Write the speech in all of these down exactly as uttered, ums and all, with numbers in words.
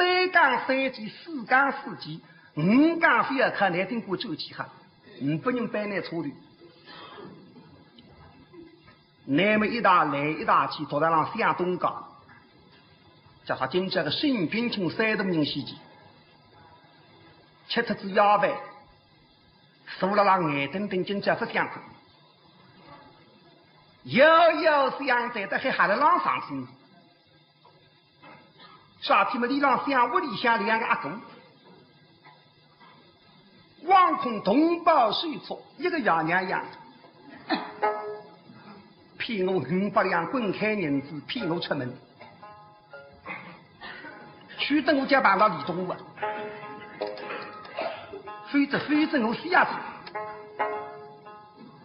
三更三记，四更四记，五更非要看，难听过转去哈，五百人班难差头。那么一大来一大去，到了浪向东家，叫他今朝个沈君卿三十多人席间，吃脱仔夜饭，坐了浪眼瞪瞪，今朝勿想困，摇摇想在得还还得浪伤心。 啥体么？里浪向屋里向两个阿哥，枉空同胞手足，一个爷娘养，骗我五百两滚开银子，骗我出门，去等我家碰到李东啊，否则否则我死也死。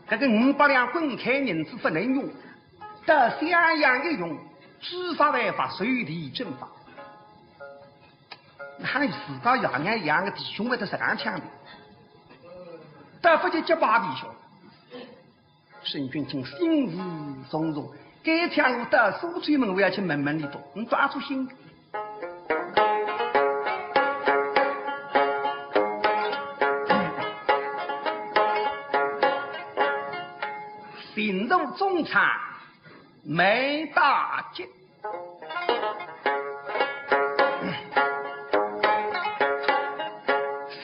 搿个五百两滚开银子勿能用， 到襄阳一用，知法犯法，受地正法。哪有自家爷娘养个弟兄会得实梗抢的？倒勿及结拜弟兄。沈君卿心事重重，该抢我到苏州门，我要去问问李东，你抓住心。 平度中舱梅大吉。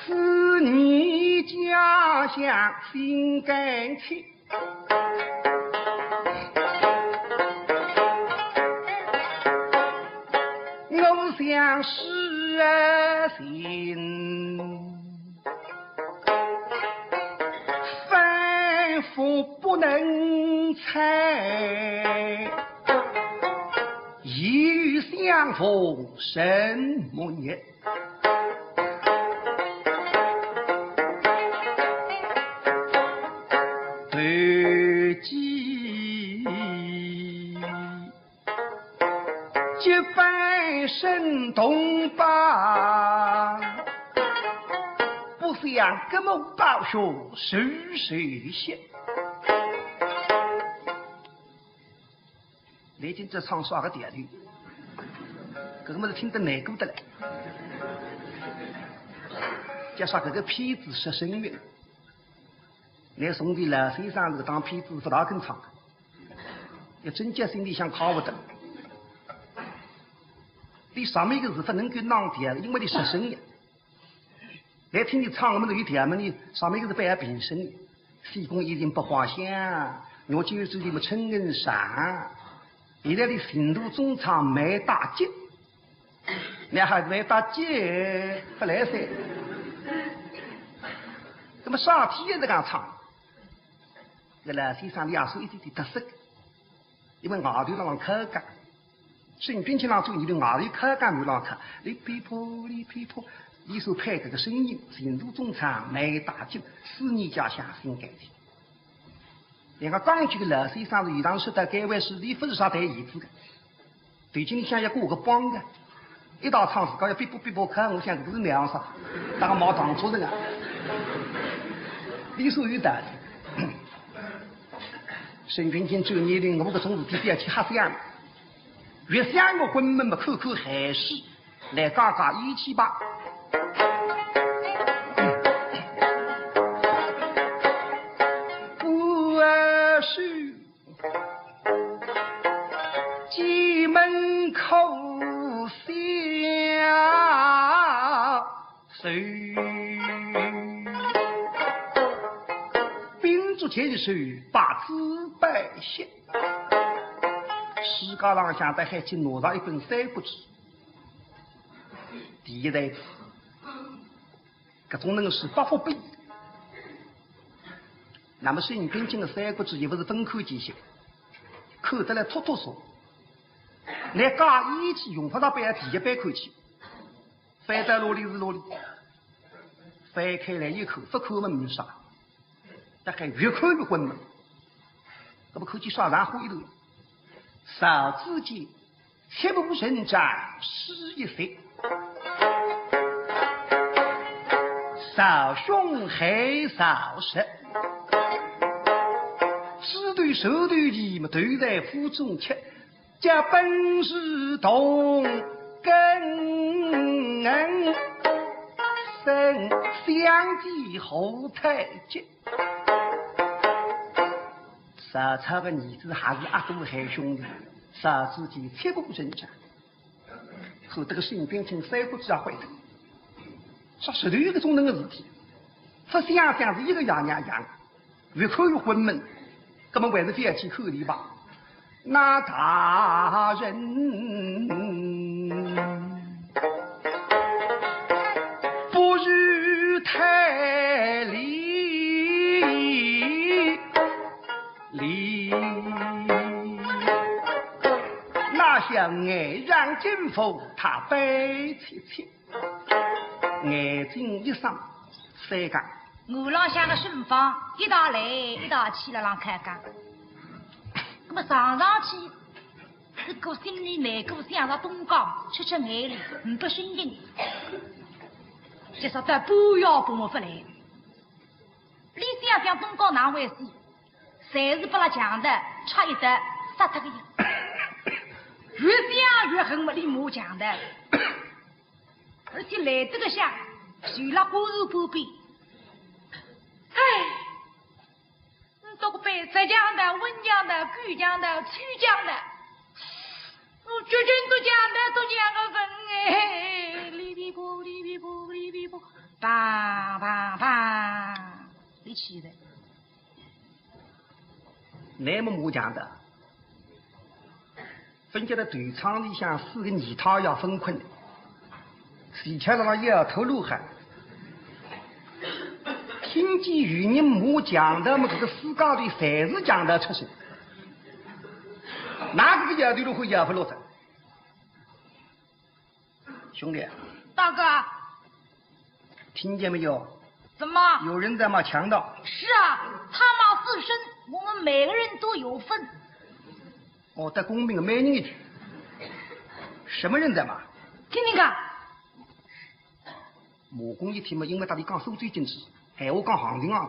思念家乡心肝切，我想是啊心。 反复不能猜，一遇相逢什么日？对记 结拜神童吧，不想搿么暴雪谁谁歇。你今朝唱啥个调头？搿个么是听得难过得来。叫啥搿个骗子失声乐？你从前老先生是当骗子勿大肯唱个。 要真叫心里向快活得。你上面一个字勿能够浪调，因为你失声呀。来听你唱，我们有调嘛，你上面一个字不要平声。西宫一人不花香，我就是你们春恩上。现在你平度中舱梅大吉，那还梅大吉不来噻。那么啥体也是讲唱，搿老先生里也是一点点特色。 因为外头浪客家，沈君卿浪做，你的外头客家女浪客，你噼啪，你噼啪，你所配搿个声音，平度中舱梅大吉，思念家乡心肝切。人家讲究个老先生是有当时说到该位是，你勿是啥弹弦子个，头颈里向要挂个棒个，一道唱自家要噼啪噼啪看，我想搿个是哪样啥，大家毛当做的啊，你所有道理。 沈君卿转念头，我搿种事体覅去瞎想，越想越昏闷嘛，看看闲书，来解解厌气吧。不是，辎门口下 手，秉烛千岁百子拜谢。世界浪向得还去拿着一本《三国志》，第一代子，搿种人是百发百中。那么沈君卿的《三国志》也勿是分开去写，看得来脱脱俗，乃讲义气用勿着背第一版看去。 翻到哪里是哪里，翻开来一看，勿看嘛没啥，大概越看越昏嘛。那么看见啥？然后一头，曹子建，七步成章诗一首，曹兄害曹植，子对手对棋嘛，投在府中吃，叫本是同根生相见何太急。曹操个儿子还是阿哥还兄弟，曹子建七步成家，和这个孙膑请三个字啊坏脱，说实头有搿种能个事体，勿想想是一个爷娘养，越看越昏闷，葛么还是覅去看伊吧。 那大人不如太理理，那想爱上金府，他悲戚戚。 眼睛一眨，三更。楼浪向个顺房一道来一道去了浪开讲。那么上上去，搿个心里难过，想着东家，出出眼泪，呒不声音。就说到半夜帮我勿来。你想想东家哪回事？侪是拨拉强盗插一刀杀脱个呀。越想越恨么，你骂强盗。 而且来得个像，就辣果树旁边。哎，你这个白贼强盗、混强盗、狗强盗、臭强盗，我绝对都强盗都强个份哎！哩哩啵，哩哩啵，哩哩啵，梆梆梆，你气的。 那么骂强盗，分家的头舱里向四个二太爷分困了，齐巧辣浪摇头路喊。听见有人骂强盗么，搿个世界里侪是强盗出身，哪个个摇头路会摇勿落的？ 兄弟，大哥，听见没有？怎么？有人在骂强盗。是啊，他骂四声，我们每个人都有份。哦，得公平，每人一句。什么人在骂？听听看。马公一听嘛，因为搭俚讲苏州经济，闲话讲行情啊，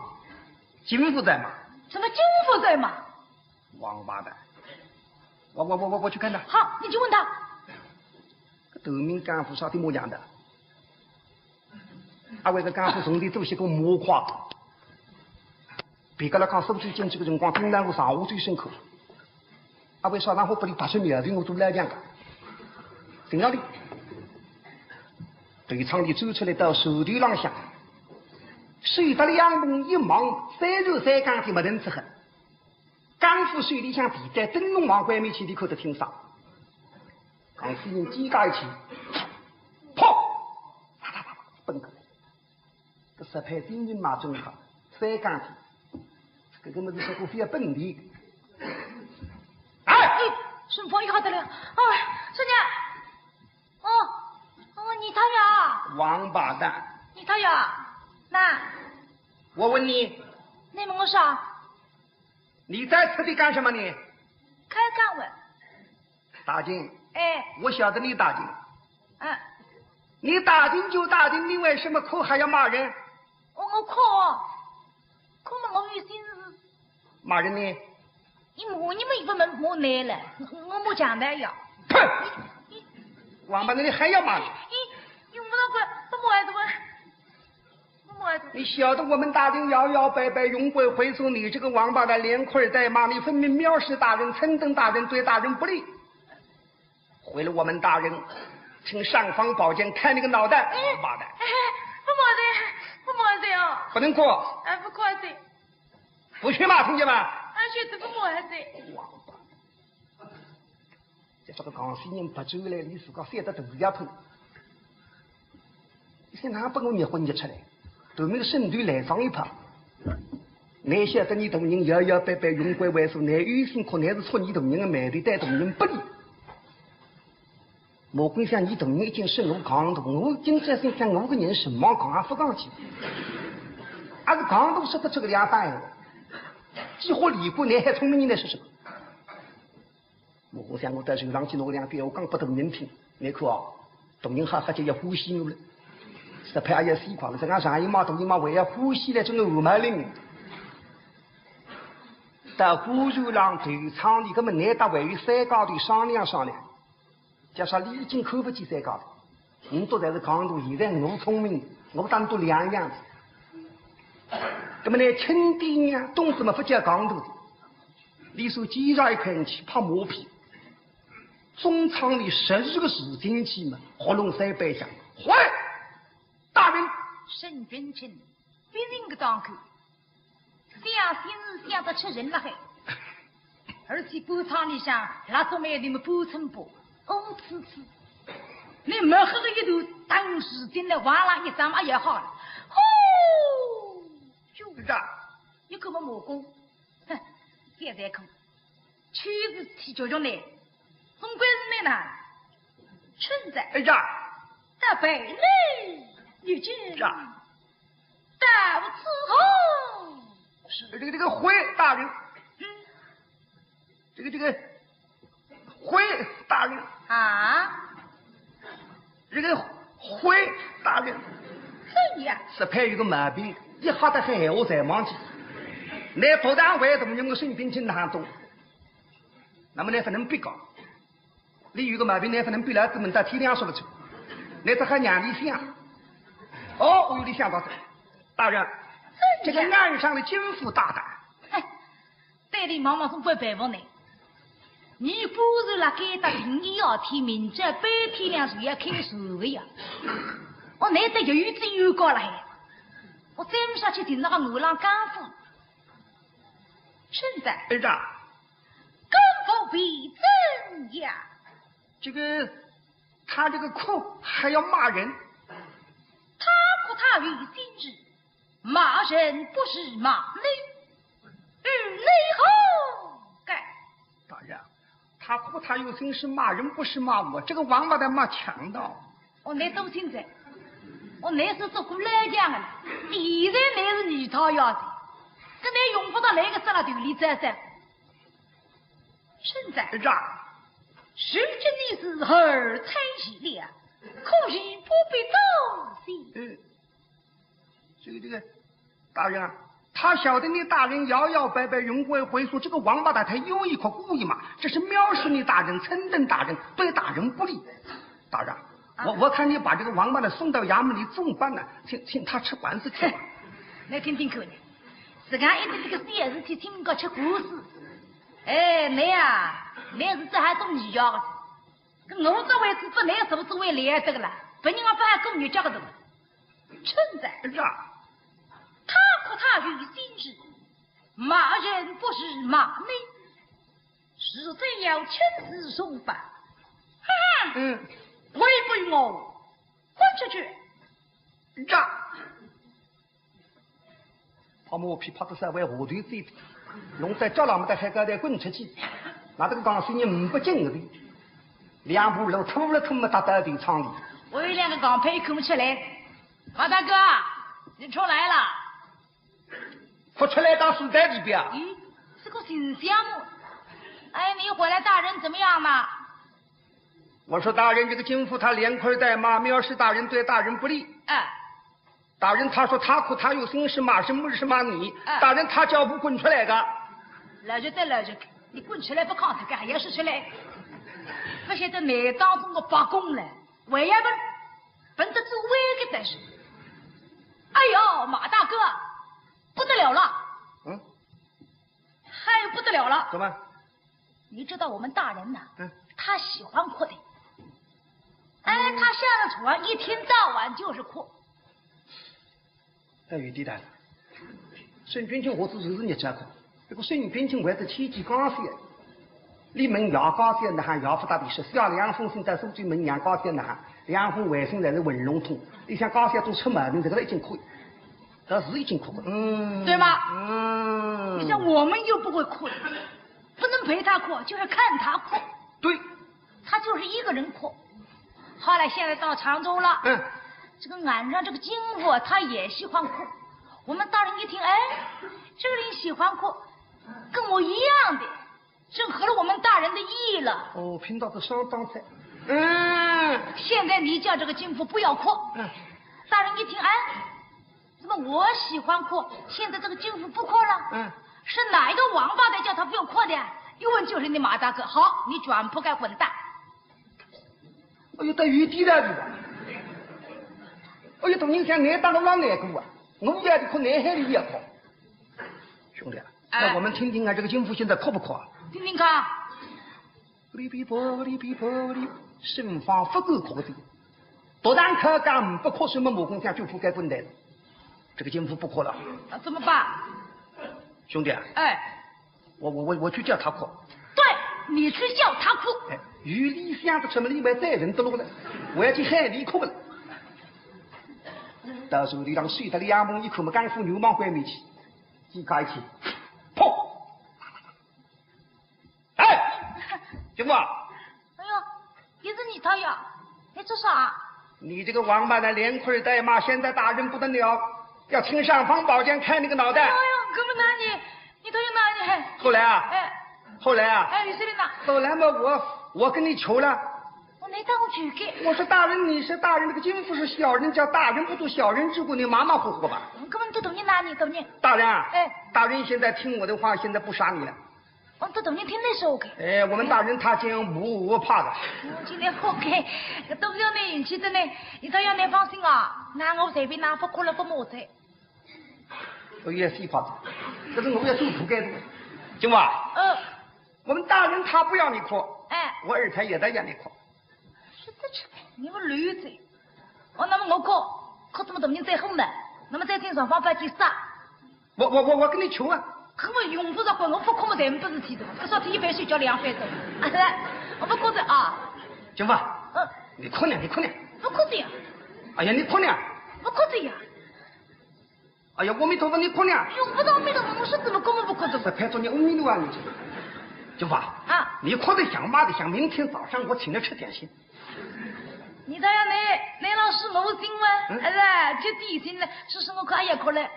金府在骂。什么金府在骂？王八蛋！我我我我我去看他。好，你去问他。 搿头名干部啥地骂强盗？阿为个干部从前做些个骂快，别个来讲苏州经济个辰光，听到我上下最深刻。阿为啥场化拨俚拔出苗头，我做老讲个。听到的，头舱里走出来到船头浪向，手搭两旁一望，三头三讲的没人之很。 江湖手里向皮带灯笼往外面去，你看得清爽。江湖人叽嘎一气，砰！啪啪啪啪，奔过来。搿石牌精神嘛真好，三讲的，搿个么是说过非要奔的。哎，顺风一好得了。哎，春姐，哦，哦，你讨厌啊？王八蛋！你讨厌啊？那，我问你，你问我啥？ 你在此地干什么呢？开讲问。打听。哎。我晓得你打听。啊。你打听就打听，你为什么哭还要骂人？我，我哭哦，哭嘛我有心事。骂人呢？你骂你们一个门骂你了，我骂强盗呀。哼！王八蛋，你还要骂人？你，你不能管，不骂还是不？ 你晓得我们大人摇摇摆摆，荣归回首，你这个王八蛋连哭带骂，你分明藐视大人，嗔恨大人，对大人不利。毁了我们大人，请尚方宝剑开你个脑袋，王八蛋！哎，不骂的，不骂的哦。不能哭。哎，不哭的。不许骂，听见吗？哎，是的，不骂的。王八蛋！ 搿个江西人勿转来，伊自家晓得大丫头。伊想哪能拨我热昏热出来，头面个身段来上一拍。哪晓得你大人摇摇摆摆，荣归回首，哪有心哭，哪是触你大人个霉头，对大人不利。我跟想，你大人已经是我讲大，我今朝心想我个人什么讲也勿讲去，还是讲大说得出个两番闲话。几化理过，哪还聪明人来说什么？ 我想我到船浪去拿两句闲话讲拨大人听，你看哦，大人好好叫要欢喜我了。实拍也要死快了，这个上一马大人嘛，还要欢喜来，真个五毛零。到鼓楼浪头舱里，搿么难得还有三家头商量商量，叫啥你已经看勿起三家头，你都在这讲大，现在我聪明，我当做两样子。那么呢，亲爹娘懂得么勿叫讲道的，俚说几十块钱去拍马屁，中舱里十几个字进去嘛，喉咙塞背响，喂，大人，沈君清，别人个档口， 想心事想得出人了海。而且半舱里向蜡烛妹那么半寸步，乌呲呲。你没喝个一头当时进来，哇啦一张嘛也好了。吼！就是啊，你可没磨功。哼，现在看，就是踢脚脚呢，总归是那呢。现在哎呀，大白嘞，你这是啊。 到此后，这个这个回大人，嗯，这个这个回大人啊，这个回大人，怎样？是怕有个毛病，一吓得喊闲话侪忘记。那不但为什么用个孙兵进堂中，那么那不能比较。 你有个毛病，你不能比老子们到天亮说不出，你这还让你想。哦，我有点想到这，大人，这个岸上的金府大胆。哎，对你妈妈总归佩服呢。你果然辣该搭停一夜天，明朝白天亮就要开船的呀。哦，难得有一只有高了海，我再不下去停那个岸浪干府。现在，儿子啊， 更不必怎样。这个，他这个哭还要骂人。他哭他有心事，骂人不是骂你，与你何干？大人，他哭他有心事，骂人不是骂我，这个王八蛋骂强盗。哦，你都听着，哦，你是做过老将的，现在你是女讨要的，跟你用不着那个杀了头里再三。 现在，儿子啊，如今你是二太爷了，可以不必多心。嗯，这个这个，大人啊，他晓得你大人摇摇摆摆，云贵回首，这个王八蛋他有一口故意嘛，这是藐视你大人，称赞大人，对大人不利。大人啊，我我看你把这个王八蛋送到衙门里重办了，请请他吃官司去吧。来听听看呢，自家一个这个小事体，请人家吃官司。 哎，你呀，你是这还懂你要的？搿我这位置不来，是不是为了这个了？别人家不还跟你讲个的？现在，儿子啊，他哭他有心事，骂人不是骂你，实在要亲自送办。哈哈，嗯，为不与我滚出去？儿子啊， 拍马屁拍得稍微下头一点，弄在脚浪么得还高头滚出去，那这个江水人唔不进去，两步路拖了拖么踏到头舱里。我有两个港配空出来，马大哥，你出来了。不出来到书台里边啊？咦，是个形象么？哎，你回来大人怎么样嘛？我说大人，这个金府他连哭带骂，藐视大人，对大人不利。哎。 大人他说他哭他有心事，骂什么是骂你？哎。大人他叫我滚出来的。老实对老实，你滚出来不抗他干，还要说出来？不晓得你当中个八公嘞，我也问，问得最尾个但是。哎呦，马大哥，不得了了。嗯？还不得了了。怎么？ 你知道我们大人呐，嗯。他喜欢哭的。哎，他下了床一天到晚就是哭。哎，有点道理。孙君清我只是日日叫哭，这个孙君清为得千金高兴，你们要高兴的还要不搭地说，下两封信在苏州门娘高兴的哈，两封回信来是文龙通，你想高兴都出毛病，这个已经哭，这是已经哭过，嗯，对吧？嗯，你像我们又不会哭的。 不能陪他哭，就是看他哭。对，他就是一个人哭。后来现在到常州了，嗯，这个俺让这个金府他也喜欢哭。我们大人一听，哎，这个人喜欢哭，跟我一样的，正合了我们大人的意了。哦，拼到这双档菜。嗯，现在你叫这个金府不要哭，嗯，大人一听，哎， 怎么我喜欢哭，现在这个金府不哭了？嗯，是哪一个王八蛋叫他不要哭的？一问就是你马大哥。好，你全部该滚蛋。哎呦，他有点道理的。哎呀，大人想，倷当我老难过啊，我要的哭，倷还要哭。兄弟啊，哎。那我们听听看，这个金福现在哭不哭啊？听听看。哩哩啵哩哩啵哩，沈芳不敢哭的。突然开讲不哭，什么木工匠就不该滚蛋了。这个金福不哭了。那怎么办？兄弟啊，哎。 我我我我去叫他哭。对，你去叫他哭。哎，有理想的，什么里面再人得路了，我要去喊你哭了。到时候你让睡得两梦一哭嘛，刚说牛毛怪没起，一开气，砰！哎，金福啊，哎呦， 也是你他呀，你做啥？你这个王八蛋，连哭带骂，现在打人不得了，要请尚方宝剑开你个脑袋。哎呦，搿么哪里？你都有哪里？后来啊，哎，后来啊，哎，你随便拿。后来嘛，我我跟你求了。我没当我求给。我说大人，你是大人，这个金福是小人，叫大人不做小人之过，你马马虎虎吧。搿么你都同意哪里？同意。大人啊，哎，大人现在听我的话，现在不杀你了。 哦，都同意听你说个。哎，我们大人他讲不怕的。我今天好开，都不要你运气的呢，你都要你放心啊，那我随便拿不哭了不骂噻。我也是怕的，可是我也是不该的。金福啊，嗯，我们大人他不要你哭，哎，我二太爷他要你哭。是的，是的，你们留着。哦，那么我哭，哭怎么同意再哄呢？那么再请尚方宝剑杀。 我我我我跟你求啊！搿么用不着管，我不哭么侪没事体的，搿说天一番睡觉两番的，啊是，我不哭的啊。金福，嗯，你哭呢，你哭呢。不哭的呀。哎呀，你哭呢。不哭的呀。哎呀，阿弥陀佛，你哭呢。用不着阿弥陀佛，我说怎么根本不哭的。是拍着你阿弥陀啊，你这。金福啊，啊，你哭得响，骂得响，明天早上我请你吃点心。 你这样呢，那老师我进问，嗯，哎呀，就提醒了，说是我可也哭了，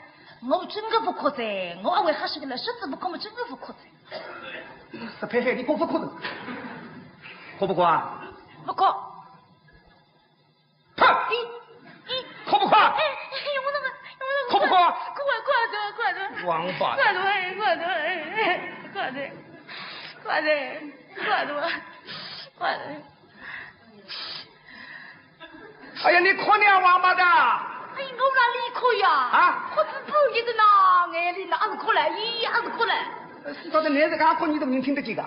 我真的不哭噻，我还会还是个了，实在不哭，我真的不哭噻。是拍海，你哭不哭的？哭不哭啊？不哭。哼！咦，咦，哭不哭啊？哎，哎，用不着，用不着。哭不哭啊？哭啊，哭啊，哭啊，哭啊。王八蛋。哭啊，哭啊，哭啊，哭啊，哭啊，哭啊，哭啊。 哎呀，你哭呢，王八蛋！哎，我哪里哭呀？啊？哭是不哭的呢，眼泪哪是哭了？咦，哪是哭了？是说的，你这个哭，你都能听得见的。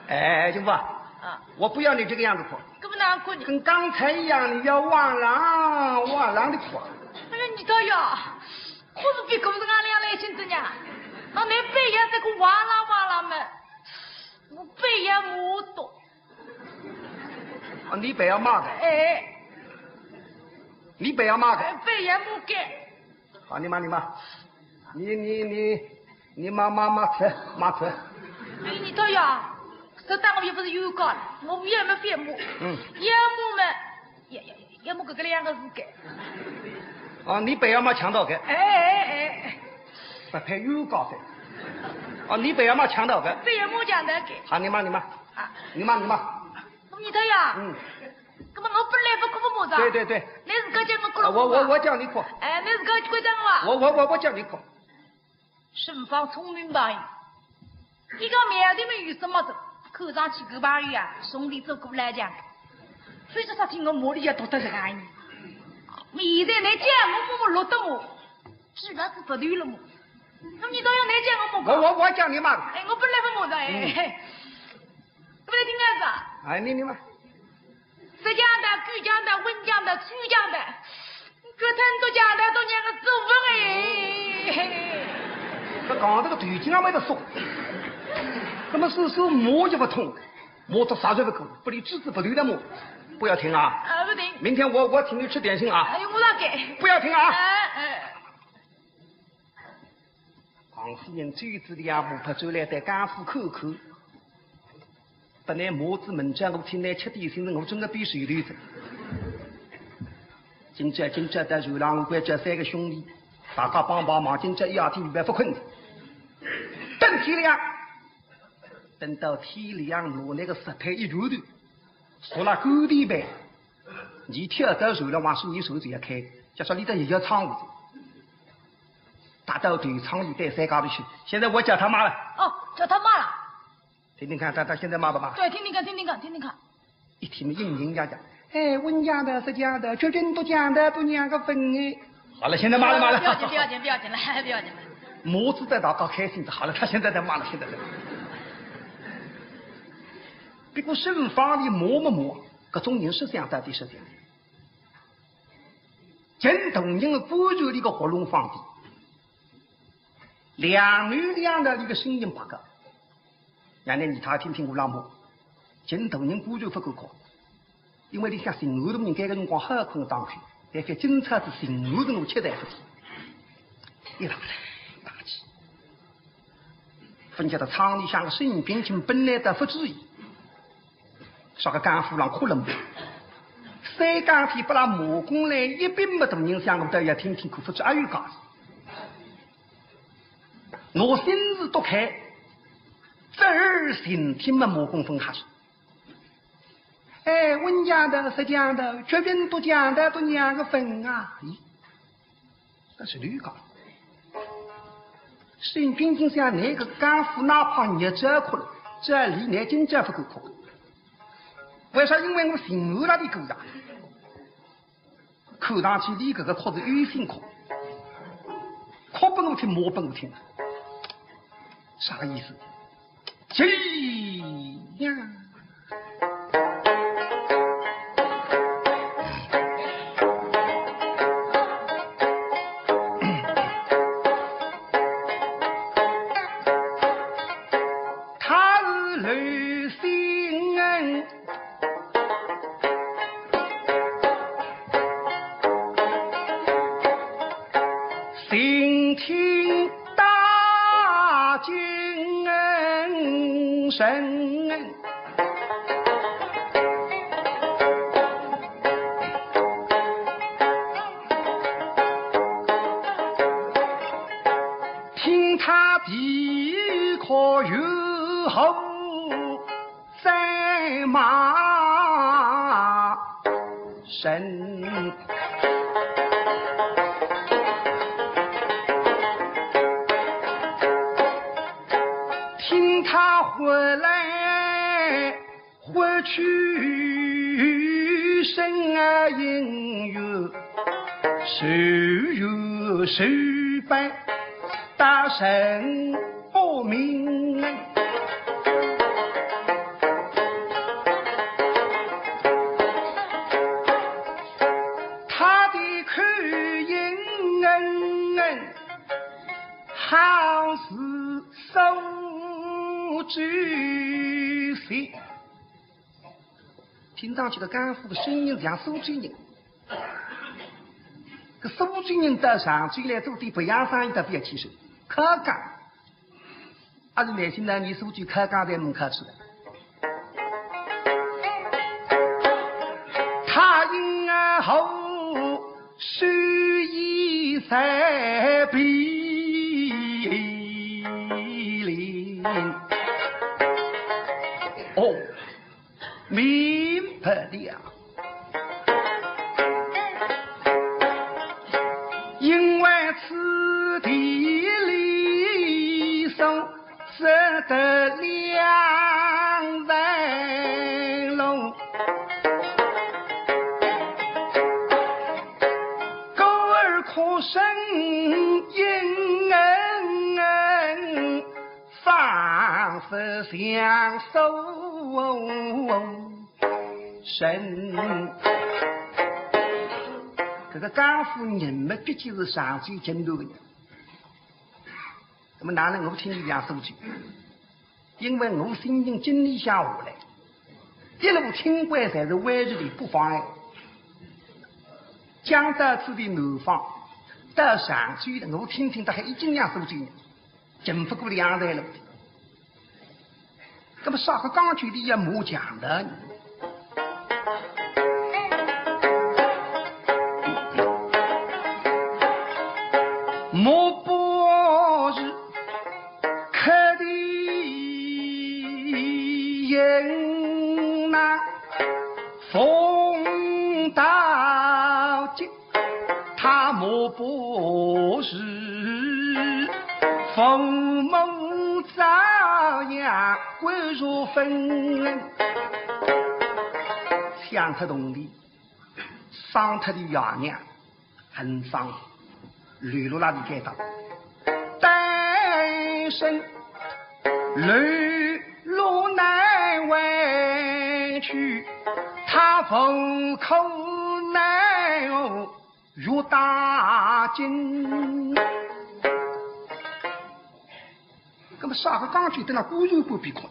哎，金福啊，啊，我不要你这个样子哭，怎么难哭呢？跟刚才一样，你要汪啷汪啷的哭。哎呀，你倒呀，哭是比哭是俺俩来劲的呢。那你别也这个哇啦哇啦嘛，我别也没多。 啊，你别要骂他。哎。你别要骂他。哎，别也没给。啊，你骂，你骂。你，你，你，你骂，骂，骂他，骂他。哎，你倒呀，这当我又不是有告了，我也没别骂。嗯。也没嘛，也，也，也没搿个两个字给。啊，你别要骂强盗给。哎，哎，哎。不配有告的。啊，你别要骂强盗给。别也没强盗给。啊，你骂，你骂。啊。你骂，你骂。 你的呀？嗯。那么我本来不哭不骂的。对，对，对。你自家叫我哭了啊，我，我，我叫你哭。哎，你自家去讲吧。我，我，我，我叫你哭。沈芳聪明吧？一个苗头没有什么的，看上去搿朋友啊，兄弟做过来讲，非说啥听我骂里要读得这个。现在你叫我骂骂落得我，嘴巴是不对了嘛。那么你倒要你叫我骂。我，我，我叫你骂。哎，我本来不骂的，哎。嗯。 不能听见是吧？哎，你，你嘛。实讲的、狗讲的、温讲的、粗讲的，搿很多讲的都让我做不哎。搿讲这个头颈上没得说，那么是说骂就不通，骂到啥就不够，不离枝子不对的骂，不要停啊！啊，不停。明天我，我请你吃点心啊！哎呦，我哪敢？不要停啊！哎，哎。 王夫人走仔两步，跑转来对江湖看看。本来骂仔门前，我请倷吃点心，我真个比谁头子。今朝，今朝到船浪，我关照三个兄弟，大家帮帮忙，今朝一夜天勿困。等天亮，等到天亮，拿那个石牌一船头，说了狗地板，你跳到船浪，往水里手就要开，就说你这也要唱舞。 打到头舱里带三家头去。现在我叫他骂了。哦，叫他骂了。听听看，他，他现在骂不骂？对，听听看，听听看，听听看。一听嘛，硬硬呀呀。哎，温讲的、实讲的，绝对都讲的，都两个分哎。好了，现在骂了，骂了。不要紧，不要紧，不要紧，来，不要紧了。母子在祷告，开心的。好了，他现在在骂了，现在在骂。不过沈芳的骂么骂，搿种人是这样，到底是这样。见大人个官员里个喉咙放低，两头两头里个声音拔高。 让倷二太听听我辣骂，见大人官员勿敢哭，因为里向巡按大人该个辰光好困当中，但凡今朝子巡按大人我吃罪勿起，一打来打去，勿晓得舱里向个沈冰清本来倒勿注意，啥个江湖浪哭了么？三更天拨拉骂过来，一并么大人想我倒要听听看，勿知阿有介事。 我心事都开，侧耳倾听么，骂功夫还是。哎，温讲的、实讲的，绝对都讲的，都两个分啊。咦，搿是对个。沈冰清想，倷个江湖哪怕日脚哭了，这里倷今朝勿敢哭。为啥？因为我寻勿着倷个呀。 看上去倷搿个哭是有心哭，哭拨我听，骂拨我听，啥个意思？急呀！他是刘心恩， 心听大精神，听他啼哭如吼 在骂人。听他喝来喝去，声啊音乐，谁有谁拜。 大神不明。他的口音好似苏州话。 听上去个江湖个声音像苏州人。搿苏州人到常州来做点别样生意，特别要去说客家。阿是耐心呢，倷苏州客家在门口吃的。他因何手艺在比邻？哦， 明白了。因为此地里所值得两人路，故而可生因恩， 方是相思人。搿个江湖人嘛，毕竟是上最简单的人。那么哪能我听倷讲苏州？因为我心情经历下下来，一路听惯侪是湾仔地北方哎。讲到此地南方，到常州的，我听听，大概已经像苏州人。 真不过两代了。那么啥个讲究的也没讲的呢？莫不是客的人呐，逢到今 他莫不是父母照养，骨肉分。脱铜钿，伤脱的爷娘，很伤，流落了里该搭。单身流落难回去，他无可奈何。 玉带金。那么啥个讲究，等了果然不必看。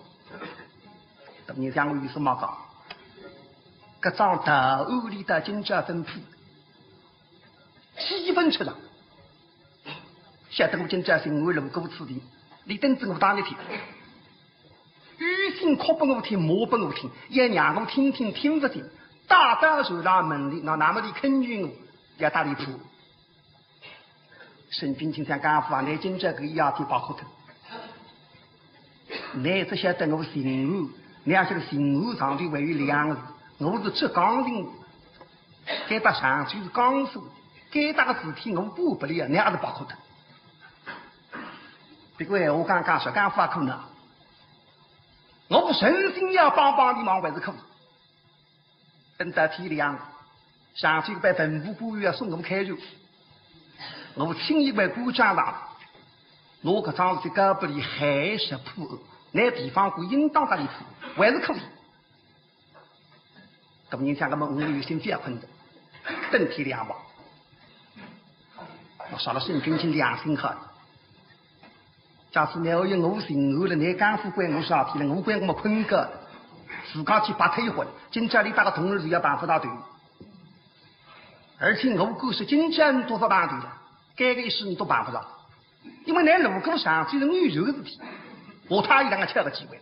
大人想我有什么讲？搿张大案里的今朝分配，七分出场。晓得我今朝寻我路过此地，你等着我打你听。 有心哭拨我听，骂拨我听，也让我听听听勿进。打到船浪门里，那那么你肯与我，要打你破。沈君清想讲法，你今朝搿一夜天白哭脱。你只晓得我寻我，你要晓得寻我上头还有两字，我是浙江人，该搭上去是江苏，该搭个事体我管勿了，你还是白哭脱。不过闲话讲讲说，讲法可能 我诚心要帮帮你忙，还是可以。等到天亮，上去一班文武官员要送我们开船，我请一位官长上，拿搿桩事体交拨你，还是破案，那地方官应当搭你破，还是可以。 大人想，那么我有心结婚的，等天亮吧。我说了，沈君清良心好。假使你要有我寻我了，你讲勿管我啥体了，我管我么困觉，自家去白退一回，今朝里打个铜钿是要办勿大对。而且我可是今朝多少大对了，该个一事你都办勿着，因为你路过上去是偶然的事体，我他一两个巧个机会。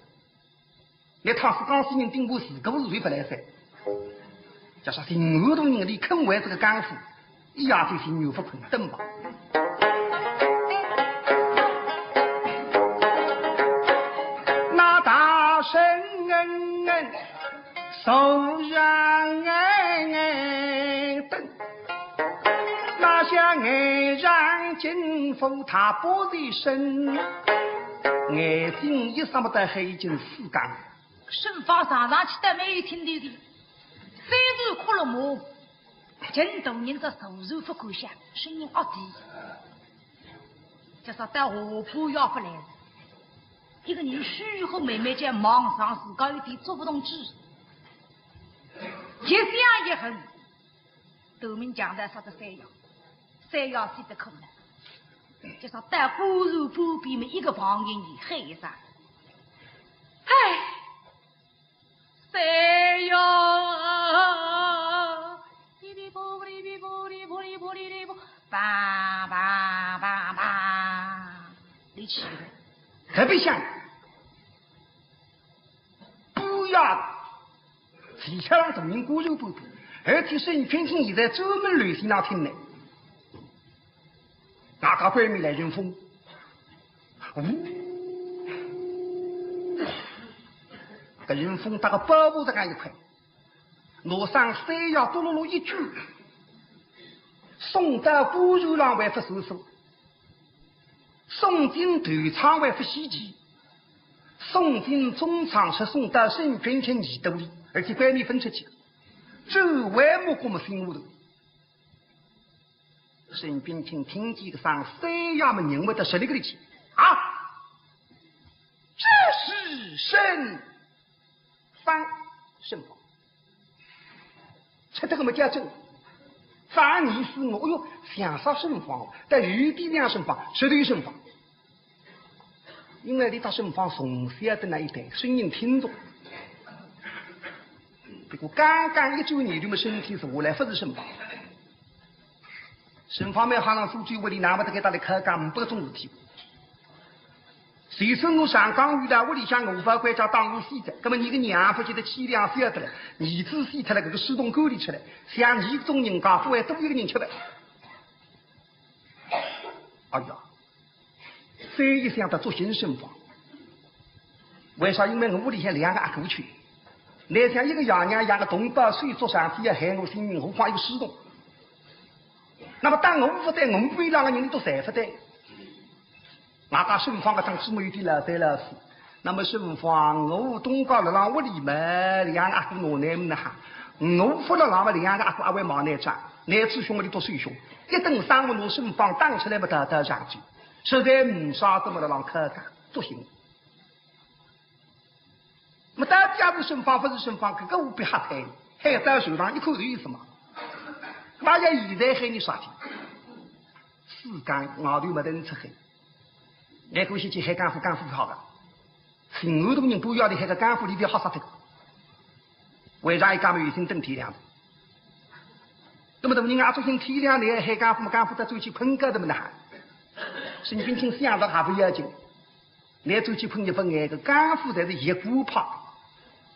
那他是江西人，顶多是个是谁勿来噻？假使寻我大人，你肯为这个江湖，一夜天寻我勿困，等吧。那大声嗯嗯，手上嗯嗯等。 那些爱上金府他不离身，眼睛一眨么的黑进四缸。沈芳上上去得没有听头的，虽然哭了么，真大人这手手不够响，声音压低。这是到下铺要不来了，一个人虚和美美叫忙上自家有点做不动主意，一想一横， 头名讲的啥个三爷，三爷死得可怜，就说到孤儿旁边么一个旁人喊一声，哎，三爷啊，哩哩啵哩哩啵哩啵哩啵哩哩啵，梆梆梆梆，你去了。特别响。 不要，齐巧让大人过手不不，而且沈君清现在专门留心那听呢。大家外面来人风，呜，搿人风大个包袱这样一块，拿上三爷嘟噜噜一句，送到孤船浪还勿算数。 送进头舱还勿稀奇，送进中舱是送到沈君清耳朵里，而且关门分出去，这还没过么心下头。沈君清听见个声三爷么认为得十里个力气啊，这是沈芳，沈芳。 吃得个么叫真，反而是我，哎哟，像啥沈芳，但有点像沈芳，绝对沈芳。因为伊搭沈芳从小的那一代，声音听懂。不过刚刚一转念头么，身体是下来，勿是沈芳。 沈芳蛮好让苏州屋里难勿得给搭里开讲，没搿种事体。就算我上江遇到屋里向我勿管家当我死的，那么你个娘勿觉得凄凉死脱了，儿子死脱了，搿个水桶沟里出来，像你这种人家，勿会多一个人吃饭。哎呀， 再一想到做先生吧，为啥？因为我屋里向两个阿哥去，那像一个爷娘养个同胞，谁做上天要害我性命，何况一个师童。那么当我不在，我们屋里向个人都侪不在。外加沈芳个当时么有点老三老四，那么沈芳我东家了让屋里嘛，两个阿哥拿难么哈，我勿勒浪么两个阿哥阿会望难张，难子兄么俚笃弟兄，一顿生活拿沈芳打出来么大大上去，实在呒啥子么勒浪开讲，作兴。么到底阿是沈芳勿是沈芳，搿个何必瞎猜呢？海到船上一看就是嘛。那要现在喊倷啥体？世间外头没得人出海，难过些去喊江湖，江湖好个。 寻安大人不要得海个江湖里头好杀脱。为啥一讲么有心等天亮的？那么大人啊，作兴天亮，倷喊江湖么江湖得转去困觉的么呐。沈君清想着还勿要紧，倷转去困一分，搿个江湖侪是一股派。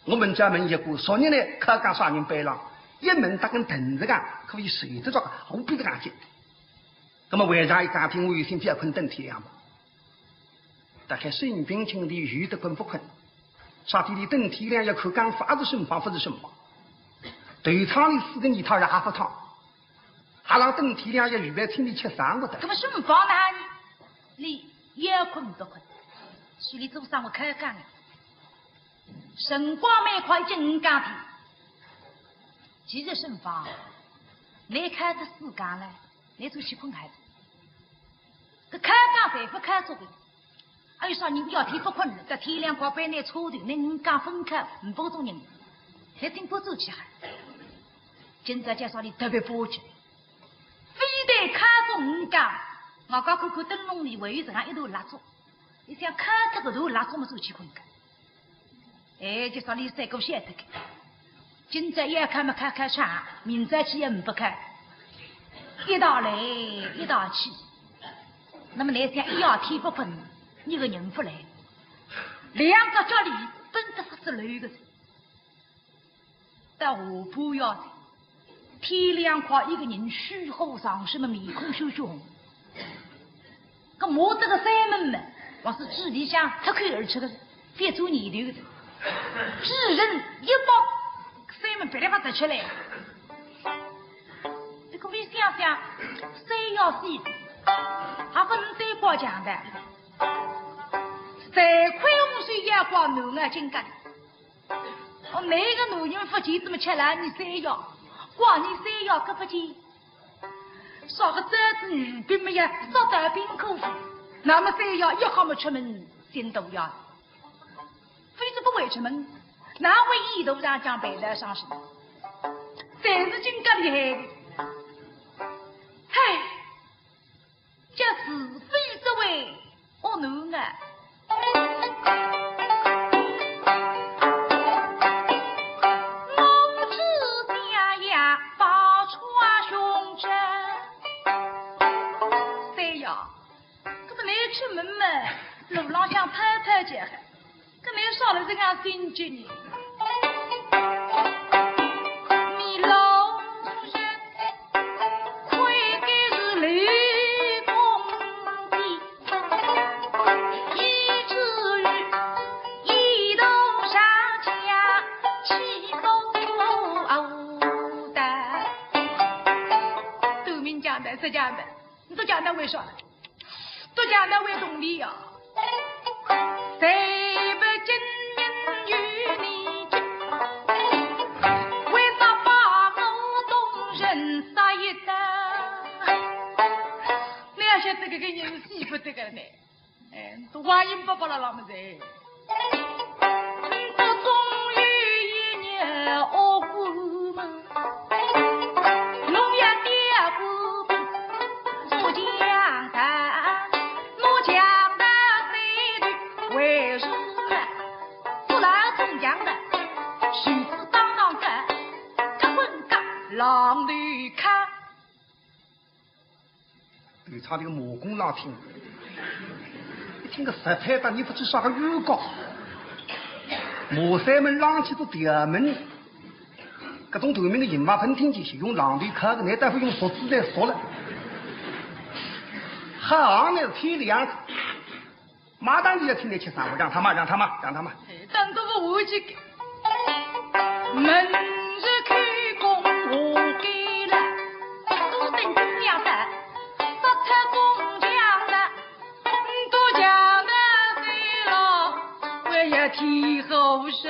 我们家门一股，昨日呢，开讲啥人背浪，一门搭根凳子讲，可以睡得着，何必搿样讲？那么为啥一讲天我有心覅困等天亮嘛？ 大概沈君清俚有得困勿困，啥体俚等天亮要看江湖阿是沈芳勿是沈芳。头汤里四个泥汤也勿烫，还让等天亮要预备请俚吃生活的。那么沈芳哪里？俚也困勿困？心里做啥我开讲呢？辰光蛮快，已经五更天。其实沈芳，倷开得四更了，倷就去困还是？ 搿开讲侪勿开足个，还有啥人要天勿困了，到天亮快板拿车头，拿五更分开，呒不搿种人，侪顶勿转去哈。今朝介绍俚特别巴结，非但开足五更，外加看看灯笼里还有实梗一段蜡烛，俚想开脱搿段蜡烛么转去困觉。 哎，就说俚三个晓得个，今朝要开么开开啥，明朝去也呒不开，一道来一道去。那么倷想一夜天勿困，一个人勿来，两只脚里蹬得发直溜个。到下半夜天， 天亮快，一个人虚火上身么面孔血血红。搿骂得个山门么，还是嘴里向脱口而出个，覅转念头个。嘴唇一擘，山门噼里啪啦起来。搿个俚想想，山爷死，还勿能再怪强盗。罪魁祸首要怪囡儿金家的。 哦，倷个男人勿见，怎么吃了倷三爷？怪倷三爷搿勿见。啥个早子女兵么呀，早带兵可夫，那么三爷一好么出门寻大爷，非是勿会出门，哪会一头上将白带上身？侪是金家厉害的。嗨， 叫是非之为恶男啊。我只想要报仇兄长。三爷，搿么倷出门嘛，路浪向偷偷叫喊， 搿倷啥了这样心急呢？你老实，亏该是刘公的，以至于一同上下欺负我的。都明讲的，实讲的，你都讲的为啥？ 都讲的为动理呀。谁不今日与你争？为啥把我东人杀一刀？你要晓得这个人死不得个呢，哎，都万一不把了那么子。 这终有一日我过门，侬也爹过门，我强大，我强大谁的为是了，不来中强的，谁是当当的，他混个浪里看。 头差点骂功浪听，一听个实在的，你不知啥个预告。骂山门浪去都调门，搿种短命的人嘛，分听见是用浪头敲个，那大夫用竹子来说了。好行呢，天亮，马上就要请你吃生活，让他骂，让他骂，让他骂。 哎，等到我回去，明日开工我给了，都等这样的，说他中奖了，都讲的对了，我也挺好受。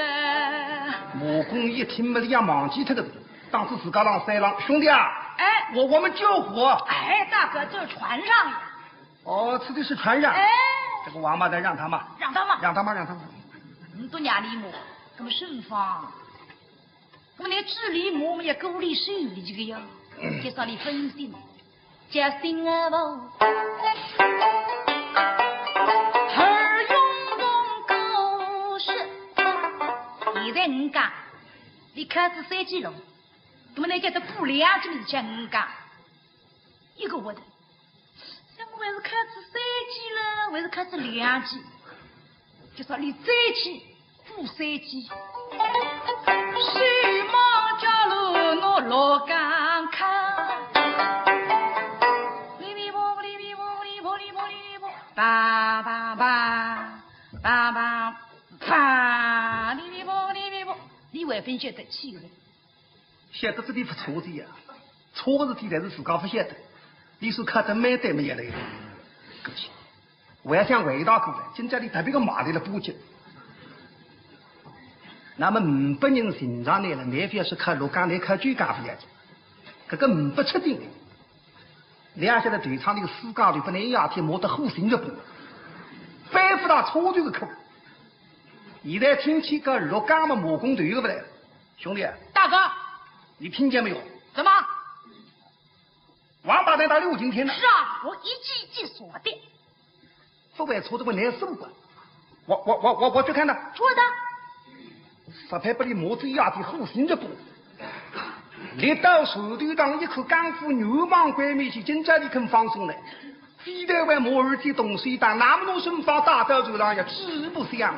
骂功一听嘛，也忘记脱个。上次自家浪三浪，兄弟啊，哎，我我们救火。哎，大哥，这是船上呀。哦，吃的是船上。哎，这个王八蛋让他骂，让他骂，让他骂，让他骂。你都让你骂，那么顺风，那么连治理我们也够力势的这个呀，介绍你分心，叫心啊不，二用功过是。现在你讲，你开始三句了。 那么那叫做补两句，你讲人家一个问题，那么还是开始三句了，还是开始两句？就说你再去补三句。水马家路我落刚看，哩哩啵哩哩啵哩啵哩啵哩哩啵，叭叭叭，叭叭叭，哩哩啵哩哩啵，你还分晓得气人？ 晓得这里不错的呀，错的事体侪是自家不晓得。你说看得蛮对么也来了，我要想回答过来，今朝你特别个骂你了不急。那么五百人寻上来了，难非要是靠六讲，难靠九讲不了的，搿个五百出定的。两下头头上那个世界就不能一夜天骂得火星子不，背负到错头个苦。现在听起个六讲么骂公头个不来了。 兄弟，大哥，你听见没有？怎么？王八蛋打六今天呢？是啊，我一句一句说的。不会错的，我难受啊！我我我我我去看的。错的。啥配不里摸着一样的火星子不？你到手头上一口干苦牛蟒鬼面前，今朝你肯放松了？非但为摸儿子动手打，那么多身法打到手上也吃不香。